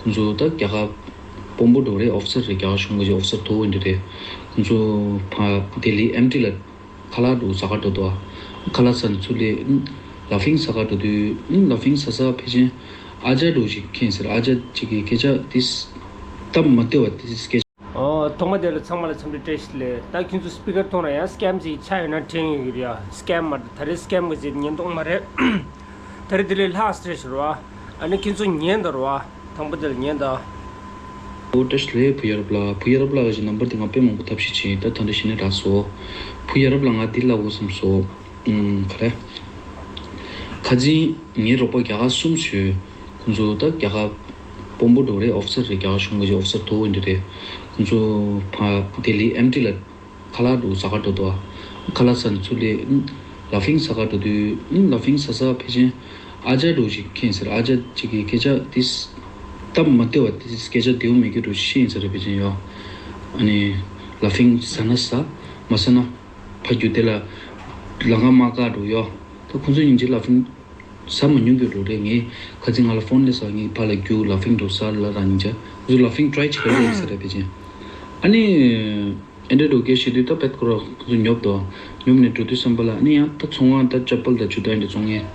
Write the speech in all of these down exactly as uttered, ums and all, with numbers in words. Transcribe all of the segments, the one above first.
ང་ཚོ་ད་རྒྱ་གར་དཔོན་པོ་འགྲོ་རེད། ཨོ་ཕི་སར་རེད། རྒྱ་གར་གཞུང་གི་ཨོ་ཕི་སར་མཐོ་བོ་འདི་རེད། ང་ཚོ་ཕ་ལྡི་ལི་ཨེམ་ཊི་ལ་ཁ་ལག་འགྲོ་ཟ་ག་འགྲོ་འདུག་ཁ་ལག་ཟ་ནས་ཚུར་སླེབས། ལ་ཕིང་ཟ་ག་འགྲོ་དུས་ལ་ཕིང་ཟ་ཟ་ཕལ་ཆེར་ཨ་ཅག་འགྲོ་ཞིག་མཁྱེན་ཟེར། ཨ་ཅག་ཅིག་གིས་སྐད་ཆ་དེ་སྟབས་མ་བདེ་བ་དེ་སྐད་ཆ། ཨོ། ཐོག་མ་དེ་ལ་ཚང་མ་ལ་འཚམས་འདྲི་བཀྲ་ཤིས་བདེ་ལེགས། ད་ཁྱེད་ཚོ་སི་པི་ཀར་གཏོང་ན་ཡང་སི་ཀེམ་ཅིག་ཆགས་ཡོད་ན་དྲན་ཡོད་ཀྱི་རེད་ཡ། སི་ཀེམ་མ་རེད། ད་རེས་སི་ཀེམ་གི་ཅིག་ཉེན་རྟོག་མ་རེད། ད་རེས་དེ་ལས་ལྷག་སི་རེད་ཤི་རེད་བ། ཨ་ནི་ཁྱེད་ཚོ་ཉན་ད་རེད་བ། དང་པོ་དེ་ལ་ཉན་ད། ཨོ་བཀྲ་ཤིས་བདེ་ལེགས། བུ་ཡ་རབས་ལགས། བུ་ཡ་རབས་ལགས་ཀྱི་ནམ་བར་དེ་ང་དཔེ་མང་པོ་ཐབས་ཤེས་བྱས། ད་ད་འདྲ་ཞིག་ནས་རག་སོང་། བུ་ཡ་རབས་ལགས། ང་འདི་ལབ་དགོས་བསམ་སོང་། ཨུམ། ག་རེ། ཁ་སང་ངའི་རོགས་པ་རྒྱ་གར་གསུམ་ཡོད། ཁོང་ཚོ་ད་རྒྱ་གར་དཔོན་པོ་འགྲོ་རེད། ཨོ་ཕི་སར་རེད། རྒྱ་གར་གཞུང་གི་ཨོ་ཕི་སར་མཐོ་བོ་འདི་རེད། ཁོང་ཚོ་ཕ་ལྡི་ལི་ཨེམ་ཊི་ལ་ཁ་ལག་འགྲོ་ཟ་ག་འགྲོ་འདུག་ཁ་ལག་ཟ་ནས་ཚུར་སླེབས། ལ་ཕིང་ཟ་ག་འགྲོ་དུས་ལ་ཕིང་ཟ་ཟ་ཕལ་ཆེར་ཨ་ཅག་འགྲོ་ཞིག་མཁྱེན་ཟེར། ཨ་ཅག་ཅིག་གིས་སྐད་ཆ་དེ་སྟབས་མ་བདེ་བ་དེ་སྐད་ཆ་བདེ་བོ་མེད་རྒྱུ་འགྲོ་ཤེས་ཡིན་ཟེར། ཕལ་ཆེར་ཡོ། ཨ་ནི་ལ་ཕིང་ཟ་ན་ཟ། མ་ཟ་ན། ཕ་རྒྱུ་དེ་ལ་ལམ་ཁ་མ་བཀག་འགྲོ་ཡོ། ད་ཁོང་ཚོ་སྙིང་རྗེ། ལ་ཕིང་ཟ་མ་མྱོང་རྒྱུ་འགྲོ་རེད། ངས་ཁ་སང་ང་ལ་ཕོན་སླེབས་སོང་། ངའི་ཕ་ལ་རྒྱུ་ལ་ཕིང་འགྲོ་ཟ་ལ་རང་ཉིད་ཅག་ཁོང་ཚོ་ལ་ཕིང་ཊི་རའི་བྱེད་ག་རེ་ཟེར་ར་ཕལ་ཆེར། ཨ་ནི་ཨེ་འདྲ་འགྲོ་སྐད་བཤད་དུས་ད་བེད་ཁོ་ར་ཁོང་ཚོ་ཉོབ་འདུག་ཉོབ་ནས་འགྲོ་དུས་བསམ་པ་ལ་ཨ་ནི་ཡང་ད་ཚོང་ཁང་ད་ཅ་པལ་ད་ཇུ་ཏ་འདྲ་བཙོང་ངས།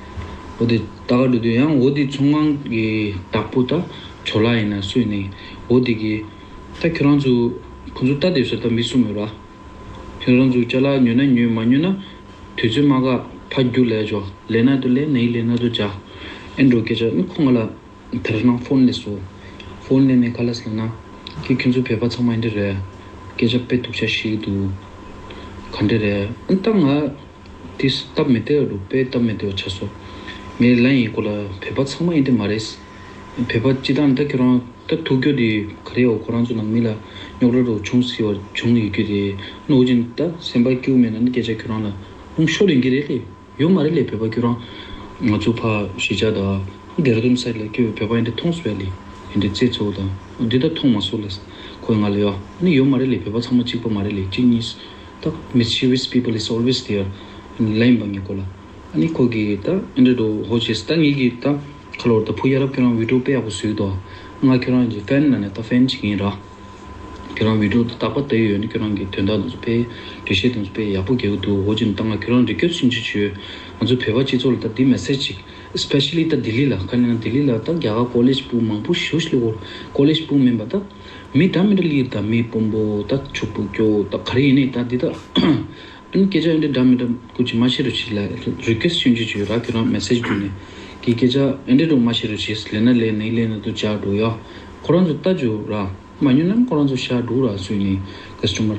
འོ་དེ་ལྟ་ག་འགྲོ་དུས་ཡང་འོ་དེ་ཚོང་ཁང་གི་བདག་པོ་ད་ཇོ་ལགས་ཡིན་ན་སུ་ཡིན་ནའི་འོ་དེ་གི་ད་ཁྱོད་རང་ཚོ་ཁོང་ཚོ་ལྟ་དེ་བཟོ་ད་མི་གསུམ་ཡོད་ར། ཁྱོད་རང་ཚོ་ཅ་ལག་ཉོས་ན་ཉོས། མ་ཉོས་ན་དུས་ཚོད་མ་བཀག་ཕར་རྒྱུགས་ལས་ཆོག་ལས་ན་དུ་ལས། ནའི་ལས་ན་དུ་བྱ། ཨེ་འགྲོ་སྐད་ཆ་ནི་ཁོང་ང་ལ་དེ་རིང་ནང་ཕོན་སླེབས་སོང་། ཕོན་སླེབས་ནས་ག་ལབ་སོང་ལབ་ན། ཁྱེད་ཁྱོད་ཚོ་བོད་པ་ཚང་མ་ཨེ་འདྲ་རེད། སྐད་ཆ་དཔེ་སྡུག་ཅག་བཤད་ཀྱི་འདུག་ག་འདྲ་རེད། ཨ་ད་ང་དེ་སྟབས་མི་བདེ་བ་འདུག་དཔེ་སྟབས་མི་བདེ་བ་ཆགས་སོང་། ངས་ལབ་ཡིན་ཁོ་ལ། བོད་པ་ཚང་མ་ཨེ་འདྲ་མ་རེད། བོད་པ་སྤྱི་བཏང་ད་ཁྱོད་རང་ད་ཐུག་རྒྱུ་དེ་ག་རེ་ཡོད། ཁོ་རང་ཚོ་ནང་མི་ལ་རྙོག་དྲ་རུ་བྱུང་སྲིད་པ་བྱུང་ཡོད་རྒྱུ་རེད། ནོ་ཅིན་ད་སེམས་པ་སྐྱིད་པོ་མེད་ན་ནི་སྐད་ཆ་ཁྱོད་རང་ལ་ཧུང་ཤོར་ཡོང་གི་རེད་ལེ། ཡོད་མ་རེད་ལེ། བོད་པ་ཁྱོད་རང་ང་ཚོ་ཕ་གཞིས་ཆགས་དང་ཌེ་ར་ཌུན་སའིཌ་ལ་སྐྱོད་པའི་བོད་པ་ཨེ་འདྲ་མཐོང་སོང་ལེ། ཨེ་འདྲ་རྩེད་ཚོགས་དང་འདི་ད་མཐོང་མ་སོང་ལེ། ཁོས་ང་ལ་ཡོད། ཨ་ནི་ཡོད་མ་རེད་ལེ། བོད་པ་ཚང་མ་གཅིག་པ་མ་རེད་ལེ། གཅིག་གཉིས། ད་mischievous people is always there. ལབ་ཡིན་པ་ངས་ཁོ་ལ། ཨ་ནི་ཁོ་གིས་ད་ཨེ་འདྲ་འགྲོ་ཧོ་ཅེས་ད་ངེད་ཀྱིས་ད་ཁ་ལོར་ད་བུ་ཡ་རབས་ཁྱོད་རང་བི་ཌིའོ་དཔེ་ཡག་པོ་བཟོས་འདུག་ང་ཁྱོད་རང་གི་ཕེན་ནང་ནས་ད་ཕེན་ཅིག་ཡིན་ར། ཁྱོད་རང་བི་ཌིའོ་ད་རྟག་པར་ལྟ་ཡི་ཡོད་ནི། ཁྱོད་རང་གི་དོན་དག་དེ་ཚོ་དཔེ་འགྲེལ་བཤད་དེ་ཚོ་དཔེ་ཡག་པོ་རྒྱག་གི་འདུག་ཧོ་ཅེས་ད་ང་ཁྱོད་རང་རི་ཀུ་ཨེ་སི་ཊི་ཆེན་པོ་ཞིག་བྱོས། ང་ཚོ་བོད་པ་སྤྱི་ཚོགས་ལ་ད་འདི་མེ་སེ་ཇི་ཅིག་སི་པེ་ཤ་ལི་ད་ལྡི་ལི་ལ་ཁ་ནས་ན་ལྡི་ལི་ལ་ད་རྒྱ་གར་ཀོ་ལེཇ་སྤུ་མང་པོ་ཞེ་པོ་ཞིག་སླེབས་ཡོད། ཀོ་ལེཇ་སྤུ་མིན་པ་ད་མི་འདྲ་མི་འདྲ་སླེབས་ཡོད། ད་མི་དཔོན་པོ་ད་ཕྱུག་པོ་སྐྱོ་ད་ག་རེ་ཡིན་ནའི་ད་འདི་ད། ཨ་ནི་སྐད་ཆ་ཨེ་འདྲ་འདྲ་མི་འདྲ་ཀུ་ཅི་མ་བཤད་རོགས་བྱེད་ལ་རི་ཀུ་ཨེ་སི་ཊི་ཆུང་ཆུང་བྱོས་ར། ཁྱོད་རང་མེ་སེ་ཇི་བརྒྱུད་ནས་གི་སྐད་ཆ་ཨེ་འདྲ་འདྲ་མ་བཤད་རོགས་བྱེད། ལས་ན་ལས་ནའི་ལས་ན་དུ་བཅར་འགྲོ་ཡ། ཁོ་རང་ཚོ་ལྟ་འཇུ་ར། མ་ཉོས་ན་ཁོ་རང་ཚོ་ཤ་འགྲོ་ར་སུས་ནི་ཀ་སི་ཊ་མར།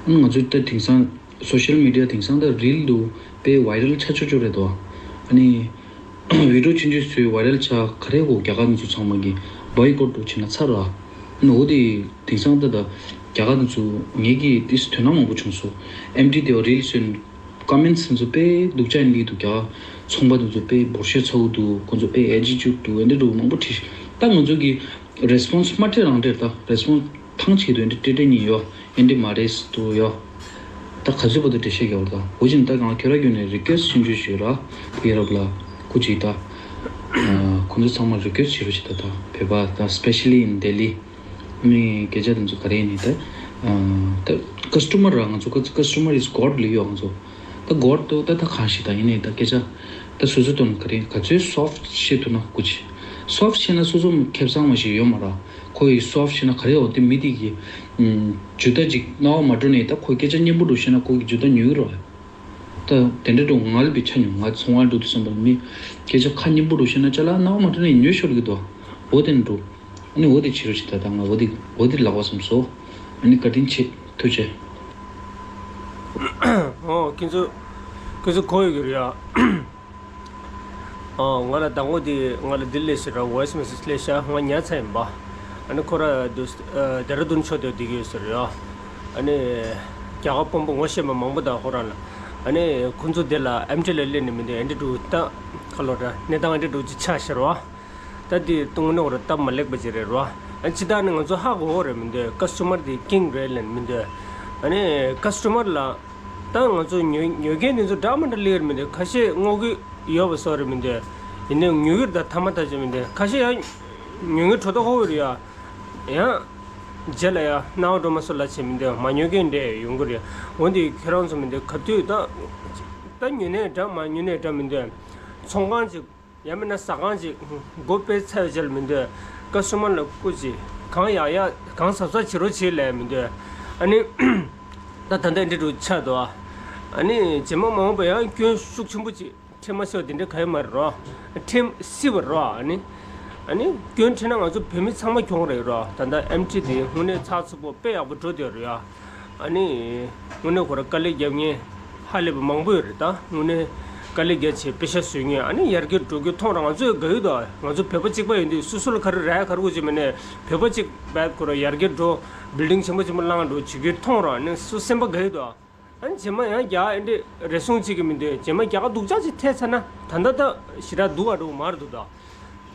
ཨ་ནི་ང་ཚོ་ད་དེང་སང་སོ་ཤལ་མི་ཌི་ཡ་དེང་སང་ད་རིལ་དུ་དཔེ་ཝའི་རལ་ཆགས་ཆོག་ཆོག་རེད་དོ། ཨ་ནི་བི་ཌིའོ་ཆུང་ཆུང་བཟོས་ཝའི་རལ་ཆགས་ག་རེ་གོ། རྒྱ་གར་ཚོ་ཚང་མ་གི་བོའི་ཀོཊ་འགྲོ་བྱེད་ན་ཚར་ར། ཨ་ནི་འོ་དེ་དེང་སང་ད་ད་རྒྱ་གར་ཚོ་ངེད་ཀྱི་ཏིས་དོན་དག་མང་པོ་བྱུང་སོང་། ཨེམ་ཊི་དེ་བ་རིལ་བཟོས་ནས་ཀོ་མེན་ཊི་ཚོ་དཔེ་སྡུག་ཅག་ཡིན་གྱི་འདུག་རྒྱ་གར་ཚོང་པ་དེ་ཚོ་དཔེ་འབོར་ཤོས་ཚ་བོ་འདུག་ཁོང་ཚོ་དཔེ་ཨེ་ཊི་ཅུཌ་འདུག་ཨེ་འདྲ་འདྲ་མང་པོ་བྲིས། ད་ང་ཚོ་གི་རེ་སི་པོན་སི་མ་སྤྲད་རང་སྤྲད། ད་རེ་སི་པོན་སི་ཐང་ཆད་དུ་ཨེ་འདྲ་སྤྲད་སྤྲད་ཉིན་ཡོད། ཨེ་འདྲ་མ་རེད་འདུག་ཡོད། ད་ག་ཚོད་བར་དུ་འགྲེལ་བཤད་རྒྱག་པ་དང་འོ་ཅིན་ད་གང་ཁྱོད་ར་བརྒྱུད་ནས་རི་ཀུ་ཨེ་སི་ཊི་ཆུང་ཆུང་ཞུས་ར། བུ་ཡ་རབས་ལ་སྐུ་མཁྱེན་ད། ཁོང་ཚོ་ཚང་མ་རི་ཀུ་ཨེ་སི་ཊི་བྱེད་རོགས་བྱེད། ད་ད་བོད་པ་ད་སི་པེ་ཤ་ལི་ཨིན་ལྡི་ལི་ནི་སྐད་ཆ་དེ་ཚོ་ག་རེ་ཡིན་ནི་ད། ད་ཀ་སི་ཊ་མར་ར། ང་ཚོ་ཀ་སི་ཊ་མར་ཨིས་གོཌ་ལབ་ཡོད། ང་ཚོ་ད་གོཌ་དུ་ད་ད་གང་ཞིག་ད་ཡིན་ནི་ད་སྐད་ཆ་ད་སོ་སོ་དོན་ག་རེ་ག་ཚོད་སོཕ་ཊི་བཤད་ཐུབ་ན་སྐུ་མཁྱེན། སོཕ་ཊི་བཤད་ན་སོ་སོ་ཁེ་བཟང་མ་ཞིག་ཡོད་མ་ར། ཁོ་ཡི་སོཕ་ཊི་བཤད་ན་ག་རེ་འོ་དེ་མི་དེ་གི་ཇུ་ད་ཅིག་རྣ་བ་མ་འགྲོ་ནས་ད་ཁོ་སྐད་ཆ་སྙན་པོ་འགྲོ་བཤད་ན་ཁོ་གི་ཇུ་ད་ཉོ་གི་རོགས། ད་དེ་འདྲ་འགྲོ་ང་ལ་བི་ཆ་ཉོ་ང་ཚོང་བ་འགྲོ་དུས་ཙམ་པ་མི་སྐད་ཆ་ཁ་སྙན་པོ་འགྲོ་བཤད་ན་ཅ་ལག་རྣ་བ་མ་འགྲོ་ནས་ཉོ་ཤོར་གི་འདུག་འོ་དེ་འགྲོ། ཨ་ནི་འོ་དེ་བྱེད་རོགས་བྱེད། ད་ད་ང་འོ་དེ་འོ་དེ་ལག་པ་སམ་སོ། ཨ་ནི་བཀའ་དྲིན་ཆེ། ཐུགས་རྗེ་ཆེ། ཨོ་ཁྱེད་ཚོ་ཁྱེད་ཚོ་གོ་ཡོད་ཀྱི་རེད་ཡ། ཨ། ང་ལ་དང་པོ་དེ་ང་ལ་འདི་སླེབས་ཤག་ར། ཝོ་ཡིས་མེ་སེ་ཇི་སླེབས་ཤག་ང་ཉར་ཚར་ཡིན་པ། ཨ་ནི་ཁོ་ར་དུ་ཨ་ཌེ་ར་ཌུན་ཕྱོགས་དེ་བསྡད་ཀྱི་ཡོད་ཟེར་ཡ། ཨ་ནི་རྒྱ་གར་དཔོན་པོ་ངོ་ཤེས་པ་མང་པོ་དང་ཁོ་རང་ལ། ཨ་ནི་ཁོ་ཚོ་དེ་ལ་ཨེམ་ཊི་ལ་སླེབས་ནས་མི་འདུག་ཨེ་འདྲ་འདྲ་ད་ཁ་ལོ་ར་གནས་སྟངས་ཨེ་འདྲ་འདྲ་ཅིག་ཆགས་ཤག་ར། ད་དེ་གཏོང་ནོ་ར་སྟབས་མ་ལེགས་པ་ཅིག་རེད་ར། ཨ་ཅི་ད་ནི་ང་ཚོ་ཧ་གོ་གོ་རེད་མི་འདུག་ཀ་སི་ཊ་མར་དེ་ཀིང་རེད་ལབ་མི་འདུག་ཨ་ནི་ཀ་སི་ཊ་མར་ལ། ད་ང་ཚོ་ཉོ་ཉོ་མཁན་དེ་ཚོ་འདྲ་མི་འདྲ་སླེབས་ཡོད་རེད་མི་འདུག་ཁ་ཤས་བསྔོག་གི་ཡོད་པ་སོགས་རེད་མི་འདུག་ཡིན་ནའི་ཉོ་གི་རེད་ད་ཐ་མ་ཐག་ཆོད་མི་འདུག་ཁ་ཤས་ཡང་ ཉོ་མཁན་འགྲོ་ད་ཧོ་རེད་ཡ། ཡང་རྗེས་ལ་ཡ་སྣང་བ་འགྲོ་མ་སོང་ལ་བྱས་མི་འདོད་མ་ཉོ་མཁན་འདྲ་ཡོང་གི་རེད། འོན་ཏེ་ཁྱོད་རང་ཚོ་མི་འདོད་ག་དུས་ད་ད་ཉོ་ནས་འདྲ་མ་ཉོ་ནས་འདྲ་མི་འདོད་ཚོང་ཁང་ཅིག་ཡང་མིན་ན་ཟ་ཁང་ཅིག་སྒོ་ཕྱེ་ཚར་བའི་རྗེས་ལ་མི་འདོད་ཀ་སི་ཊ་མར་ལ་སྐུ་མཁྱེན་གང་ཡག་ཡག་གང་གཟབ་གཟབ་བྱེད་རོགས་བྱེད་ལབ་མི་འདོད། ཨ་ནི་ད་ད་ལྟ་འདི་འདྲ་ཆགས་འདུག་ཨ་ནི་རྗེས་མ་མ་འོངས་པ་ཡང་སྐྱོན་ཤུགས་ཆེན་པོ་ཅིག་འཕྲད་མ་སྲིད་པ་དེ་འདྲ་ག་ཡོད་མ་རེད་རོ། འཕྲད་སྲིད་པ་རོ། ཨ་ནི་ཨ་ནི་སྐྱོན་འཕྲད་ན་ང་ཚོ་བོད་མི་ཚང་མ་གྱོང་རེད་རོ། ད་ལྟ་ཨེམ་ཆི་དེ་དངོས་གནས་ཚགས་ཚུད་པོ་དཔེ་ཡག་པོ་འགྲོ་བསྡད་རེད་ཡ། ཨ་ནི་དངོས་གནས་ཁོ་ར་དཀའ་ལས་རྒྱབ་མཁན་ཧ་ལས་པ་མང་པོ་ཡོད་རེད། ད་དངོས་གནས་དཀའ་ལས་རྒྱབ་བྱས་པེ་ཤ་བཟོས་མཁན་ཨ་ནི་ཡར་རྒྱས་འགྲོ་རྒྱུ་མཐོང་ར། ང་ཚོ་ཡང་དགའ་ཡོད་དོ། ང་ཚོ་བོད་པ་གཅིག་པ་ཡིན་དུས་སོ་སོ་ལ་ག་རེ་རག་ག་རེ་དགོས་ཀྱི་མེད་ནས་བོད་པ་གཅིག་བས་ཁོ་ར་ཡར་རྒྱས་འགྲོ་བིལ་ཌིང་ཆེན་པོ་ཆེན་པོ་བསླངས་འགྲོ་བྱེད་རྒྱུ་མཐོང་ར། ཨ་ནི་སོ་སེམས་པ་དགའ་ཡོད་དོ། ཨ་ནི་རྗེས་མ་ཡང་རྒྱ་གར་འདི་རེ་ཟུང་གཅིག་གི་མི་འདོད། རྗེས་མ་རྒྱ་གར་སྡུག་ཅག་ཅིག་ཐེབས་ཚར་ན་ད་ལྟ་ད་ཞེ་དྲག་སྡུག་ག་འགྲོ་གི་མ་རེད་འདུག་ད།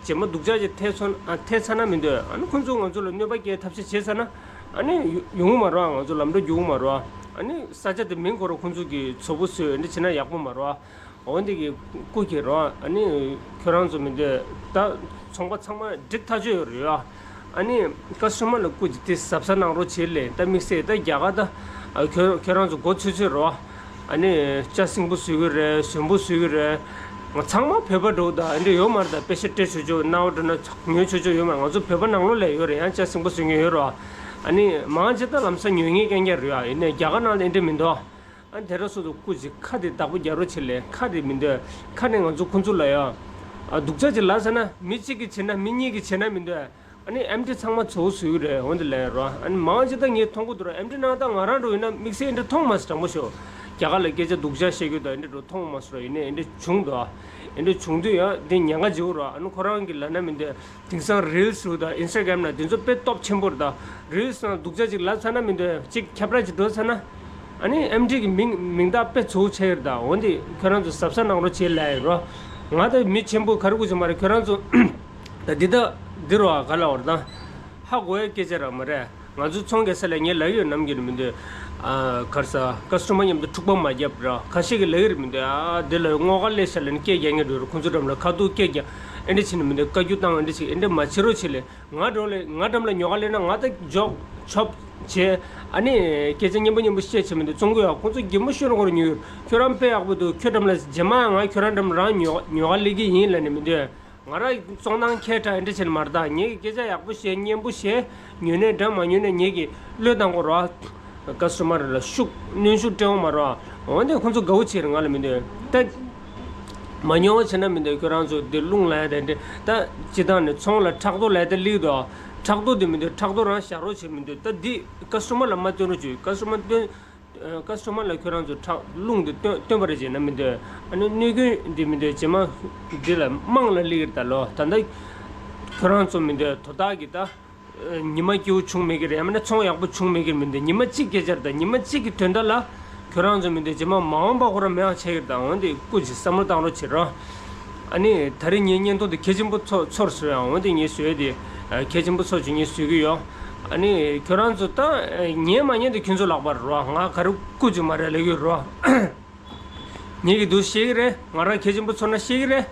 རྗེས་མ་སྡུག་ཅག་ཅིག་ཐེབས་སོང་ཨ་ཐེབས་ཚར་ན་མི་འདོད། ཨ་ནི་ཁོང་ཚོ་ང་ཚོ་ལ་གནོད་པ་སྐྱེལ་ཐབས་ཤེས་བྱས་ཚར་ན་ཨ་ནི་ཡོང་གི་མ་རེད། ང་ཚོ་ལམ་འགྲོ་རྒྱུག་གི་མ་རེད། ཨ་ནི་ས་ཆ་དེ་མིང་ཁོ་རང་ཁོང་ཚོ་གི་མཚོ་པོ་བཟོས་འདི་བྱས་ན་ཡག་པོ་མ་རེད། འོ་འདི་གི་སྐུ་མཁྱེན་རོགས། ཨ་ནི་ཁྱོད་རང་ཚོ་མི་འདོད་ད་ཚོང་པ་ཚང་མ་འགྲིག་ཐག་ཆོད་ཡོད་རེད་ཡ། ཨ་ནི་ཀ་སི་ཊ་མར་ལ་སྐུ་མཁྱེན་དེ་གཟབ་གཟབ་གནང་རོགས་བྱེད་ལས། ད་དམིགས་བསལ་ད་རྒྱ་གར་ད་ཨ་ཁྱོད་ཁྱོད་རང་ཚོ་མགོ་ཚོད་ཚོད་རོགས། ཨ་ནི་ལྕགས་སྲིན་པོ་བཟོ་གི་རེད། ཟོན་པོ་བཟོ་གི་རེད། ང་ཚང་མ་བོད་པ་འགྲོ་ད་འདི་འདྲ་ཡོད་མ་རེད། ད་པེ་ཤ་སྤྲད་ཆོག་ཆོག་སྣང་བ་འགྲོ་ན་ཉོ་ཆོག་ཆོག་ཡོད་མ་རེད། ང་ཚོ་བོད་པ་ནང་ལོགས་ལ་ཡོད་རེད། ཡང་ལྕགས་སྲིན་པོ་བཟོ་མཁན་ཡོད་རོགས། ཨ་ནི་མང་ཆེ་ད་ལམ་སང་ཉོ་མཁན་རྐྱང་རྐྱང་རེད་ཡ། ཡིན་ནའི་རྒྱ་གར་ནང་ལ་འདི་འདྲ་མི་འདུག་ཨ་དེ་ར་སོ་སོ་སྐུ་མཁྱེན་ཁ་དེ་བདག་པོ་རྒྱག་རོགས་བྱེད་ལས། ཁ་དེ་མི་འདོད། ཁ་ནས་ང་ཚོ་ཁོང་ཚོ་ལ་ཡ་ཨ་སྡུག་ཅག་ཅིག་ལབ་ཚར་ན་མི་གཅིག་གིས་བྱེད་ན་མི་གཉིས་ཀྱིས་བྱེད་ན་མི་འདོད། ཨ་ནི་ཨེམ་ཆི་ཚང་མ་ཚོ་བཟོ་གི་རེད། འོན་ཏེ་ལས་རོ། ཨ་ནི་མང་ཆེ་ད་ངས་མཐོང་གི་འདུག་ར། ཨེམ་ཆི་ནང་ད་ང་རང་འགྲོ་ཡིན་ན་དམིགས་བསལ་འདི་འདྲ་མཐོང་མ་སོང་དྲང་པོ་ཤོད། རྒྱ་གར་ལ་སྐད་ཆ་སྡུག་ཅག་བཤད་རྒྱུ་དང་འདི་འདྲ་མཐོང་མ་སོང་ར། ཡིན་ནའི་འདི་འདྲ་བྱུང་འདུག་ཨ་འདི་འདྲ་བྱུང་དུས་ཡང་འདི་ཉེན་ཁ་ཆེ་བོ་ར། ཨ་ནི་ཁོ་རང་གི་ལབ་ན་མི་འདོད། དེང་སང་རིལ་སུ་དང་ཨིན་སི་ཊ་གྷ་རམ་ན་དེ་ཚོ་དཔེ་སྟོབས་ཆེན་པོ་རེད་ད། རིལ་སུ་ནང་སྡུག་ཅག་ཅིག་ལབ་ཚར་ན་མི་འདོད། ཅིག་ཁྱབ་བསྒྲགས་ཅིག་འགྲོ་ཚར་ན། ཨ་ནི་ཨེམ་ཆི་གི་མིང་མིང་རྟགས་དཔེ་ཚོ་ཆེ་རེད་ད། འོན་ཏེ་ཁྱོད་རང་ཚོ་གཟབ་གཟབ་གནང་རོགས་བྱེད་ལབ་ཡིན་རོ། ང་ད་མི་ཆེན་པོ་ག་རེ་དགོས་ཀྱི་མ་རེད། ཁྱོད་རང་ཚོ་ད་འདི་ད་འདི་རོ་ག་ལ་བར་དང་ཧ་གོ་ཡ་སྐད་ཆ་ར་མ་རེད། ང་ཚོ་ཚོང་རྒྱག་ས་ལ་ངས་ལབ་ཡོད་ནམ་རྒྱུན་མི་འདུག་ཨ་གར་ས་ཀ་སི་ཊ་མར་མཉམ་དུ་འཁྲུག་པ་མ་བརྒྱབ་ར། ཁ་ཤས་ཀྱིས་ལབ་ཡོད་རེད་མི་འདུག་ཨ་འདི་ལ་ངོ་ག་ལས་ཤ་ལ་ནི་སྐད་རྒྱག་ངེས་འགྲོ་ར། ཁོང་ཚོ་འགྲམ་ལ་ཁ་ཐུག་སྐད་རྒྱག་ཨེ་འདྲ་བྱས་ནས་མི་འདུག་བཀའ་བཀྱོན་བཏང་ཨེ་འདྲ་བྱས་ཨེ་འདྲ་མ་བྱེད་རོགས་བྱེད་ལས། ང་འགྲོ་ལས་ང་འགྲམ་ལ་ཉོ་ག་ལས་ན་ང་ད་འཇོག་ཆོབ་བྱས། ཨ་ནི་སྐད་ཆ་སྙན་པོ་སྙན་པོ་བཤད་བྱེད་མི་འདུག་བཙོང་གི་ཡོད། ཁོང་ཚོ་གད་མོ་ཤོར་འགོར་ཉོ་ཡོད། ཁྱོད་རང་དཔེ་ཡག་པོ་འདུག་ཁྱོད་འགྲམ་ལ་རྗེས་མ་ང་ཁྱོད་རང་འགྲམ་རང་ཉོ་ཉོ་ག་ལས་ཀྱི་ཡིན་ལབ་ནས་མི་འདུག་ང་རང་བཙོང་སྟངས་ཁྱད་དྲག་ཨེ་འདྲ་བྱས་ནས་མ་རེད་ད། ངེད་ཀྱི་སྐད་ཆ་ཡག་པོ་བཤད་སྙན་པོ་བཤད། ཉོས་ནས་འདྲ་མ་ཉོས་ནས་ངེད་ཀྱི་བློས་བཏང་དགོས་རོགས། ཀ་སི་ཊ་མར་ལ་ཤུགས་གནོན་ཤུགས་སྤྲད་འོང་མ་རོགས། འོན་ཏེ་ཁོང་ཚོ་དགའ་བོ་བྱེད་རེད་ང་ལ་མི་འདོད་ད། མ་ཉོ་བ་བྱེད་ན་མི་འདོད། ཁྱོད་རང་ཚོ་འདི་རླུང་ལ་ཡ་དེ་འདྲ་ད་སྤྱི་བཏང་ནས་ཚོང་ལ་ཕྲག་དོག་ལ་ཡ་ད་སླེབས་འདུག་ཕྲག་དོག་འདི་མི་འདོད། ཕྲག་དོག་རང་བཞག་རོགས་བྱེད་མི་འདོད། ད་འདི་ཀ་སི་ཊ་མར་ལ་མ་སྟོན་རོགས་བྱོས། ཀ་སི་ཊ་མར་སྟོན་ཀ་སི་ཊ་མར་ལ་ཁྱོད་རང་ཚོ་ཕྲག་རླུང་འདི་སྟོན་སྟོན་པ་རེད་བྱས་ན་མི་འདོད། ཨ་ནི་གནོད་སྐྱོན་འདི་མི་འདོད། རྗེས་མ་འདི་ལ་དམངས་ལ་སླེབས་ཀྱི་རེད་ད་ལོ། ད་ལྟ་ཁྱོད་རང་ཚོ་མི་འདོད་དོ་བདག་གི་ད། ཉི་མ་སྐྱིད་པོ་བྱུང་མེད་ཀྱི་རེད། ཡང་མིན་ན་ཚོང་ཡག་པོ་བྱུང་མེད་ཀྱི་མི་འདུག་ཉི་མ་གཅིག་སྐད་ཆ་རེད་ད། ཉི་མ་གཅིག་གི་དོན་དག་ལ་ཁྱོད་རང་ཚོ་མི་འདུག་རྗེས་མ་མ་འོངས་པ་ཁོ་རང་མེད་པ་ཆགས་ཀྱི་རེད་ད། འོན་ཏེ་སྐུ་མཁྱེན་བསམ་བློ་བཏང་རོགས་བྱེད་རོགས། ཨ་ནི་ད་རེས་ངའི་བརྙན་ཐུང་འདི་གལ་ཆེན་པོ་ཚོ་ཚོར་སོང་ཡང་འོན་ཏེ་ངས་བཟོས་ཏེ་གལ་ཆེན་པོ་ཚོ་བྱུང་ངས་བཟོས་ཀྱི་ཡོད། ཨ་ནི་ཁྱོད་རང་ཚོ་ད་ཉན་མ་ཉན་དེ་ཁྱོད་ཚོ་ལག་པར་རོགས། ང་ག་རེ་སྐུ་མཁྱེན་མ་རེད་ལབ་ཀྱི་རོགས། ངེད་ཀྱི་འདུག་ཤེས་ཀྱི་རེད། ང་རང་གལ་ཆེན་པོ་ཚོར་ན་ཤེས་ཀྱི་རེད།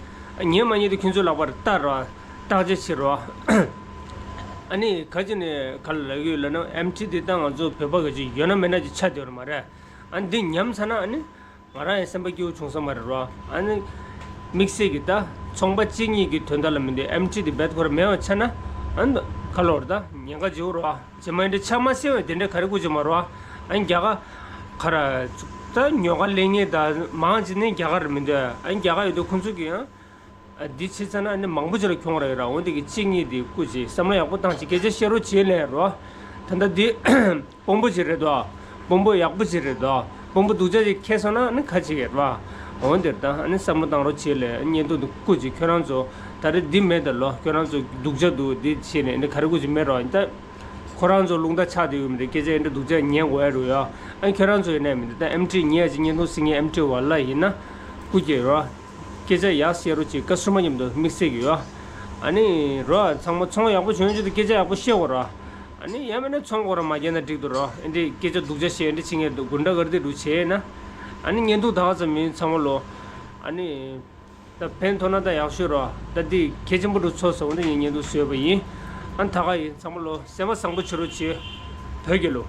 ཉན་མ་ཉན་དེ་ཁྱོད་ཚོའི་ལག་པར་བལྟ་རོགས། བརྟག་དཔྱད་བྱེད་རོགས། ཨ་ནི་ག་ཅི་ནས་ག་ལ་ལབ་ཡོད་ལབ་ན་ཨེམ་ཆི་དེ་ད་ང་ཚོ་བོད་པ་ག་ཅིག་ཡོད་ན་མེད་ན་ཅིག་ཆགས་བསྡད་ཡོད་རེད་མ་རེད། ཨ་ནི་འདི་ཉམས་ཚར་ན་ཨ་ནི་ང་རང་ཡང་སེམས་པ་སྐྱིད་པོ་བྱུང་ས་མ་རེད་རོགས། ཨ་ནི་དམིགས་བསལ་གྱི་ད་ཚོང་པ་གཅིག་གཉིས་ཀྱི་དོན་དག་ལ་མི་འདུག་ཨེམ་ཆི་དེ་རྦད་ཁོ་རང་མེད་པ་ཆགས་ན་ཨ་ནི་ག་ལོར་ད་ཉེན་ཁ་ཆེ་བོ་རོགས། རྗེས་མ་འདི་ཆགས་མ་སྲིད་པ་དེ་འདྲ་ག་རེ་དགོས་ཀྱི་མ་རེད་བ། ཨ་ནི་རྒྱ་གར་ཁ་ར་ད་ཉོ་ག་ལེན་མཁན་ད་མང་ཆེ་ནི་རྒྱ་གར་མི་འདུག་ཨ་ནི་རྒྱ་གར་ཡོད་དུས་ཁོང་ཚོ་གིས་ཡང་ཨ་འདི་བྱས་ཚར་ན་ཨ་ནི་མང་པོ་ཅིག་ལ་གྱོང་རག་གི་ར། འོན་ཏེ་གི་གཅིག་གཉིས་དེ་སྐུ་མཁྱེན་བསམ་བློ་ཡག་པོ་བཏང་ཅིག་སྐད་ཆ་བཤད་རོགས་བྱེད་ལབ་རོགས། ད་ལྟ་འདི་དཔོན་པོ་ཅིག་རེད་དོ། དཔོན་པོ་ཡག་པོ་ཅིག་རེད་དོ། དཔོན་པོ་སྡུག་ཅག་ཅིག་ཁེལ་སོང་ན་ཨ་ནི་ཁ་ཅིག་ཡོད་ར། འོན་ཏེ་ད་ཨ་ནི་བསམ་བློ་བཏང་རོགས་བྱེད་ལབ། བརྙན་ཐུང་དེ་སྐུ་མཁྱེན་ཁྱོད་རང་ཚོ་ད་རེས་འདི་མེད་ད་ལོ། ཁྱོད་རང་ཚོ་སྡུག་ཅག་འདུག་འདི་བྱས་ནས་འདི་ག་རེ་དགོས་ཀྱི་མེད་རོགས། ད་ཁོ་རང་ཚོ་རླུང་རྟ་ཆག་བསྡད་ཡོད་མི་འདུག་སྐད་ཆ་འདི་འདྲ་སྡུག་ཅག་ཉན་དགོས་ཡ་རུ་ཡ། ཨ་ཁྱོད་རང་ཚོ་ཡིན་ནའི་མི་འདུག་ད་ཨེམ་ཆི་ཉན་ཡ་ཅིག་བརྙན་ཐུང་གཟིགས་མཁན་ཨེམ་ཆི་བ་ལ་ཡིན་ན་སྐུ་མཁྱེན་རོགས། སྐད་ཆ་ཡག་བཤད་རོགས་གྱིས། ཀ་སི་ཊ་མར་མཉམ་དུ་དམིགས་བསལ་གྱི་ཡོད། ཨ་ནི་རོགས་ཚང་མ་ཚོང་ཡག་པོ་བྱུང་ཡོང་ཆེད་དུ་སྐད་ཆ་ཡག་པོ་བཤད་དགོས་རོགས། ཨ་ནི་ཡང་མིན་ན་ཚོང་སྒོ་ར་མ་བརྒྱབ་ན་འགྲིག་འདུག་རོགས། ཨེ་འདྲའི་སྐད་ཆ་སྡུག་ཅག་བཤད་ཨེ་འདྲ་བྱེད་མཁན་འདུག་དགུན་ཁ་གར་དེ་འདྲ་བྱས་ན། ཨ་ནི་བརྙན་ཐུང་ད་ག་ཙམ་མིན་ཚང་མ་ལོ། ཨ་ནི། ད་ཕན་ཐོགས་ན་ད་ཡག་ཤོས་རོ། ད་འདི་གལ་ཆེན་པོ་འདུག་ཚོགས་སོང་འདི་ངས་ཉན་འདུག་བཟོས་པ་ཡིན། ཨ་ད་ག་ཡིན་ཚང་མ་ལོ་སེམས་པ་བཟང་པོ་བྱེད་རོགས་བྱེད། བོད་རྒྱལ་ལོ།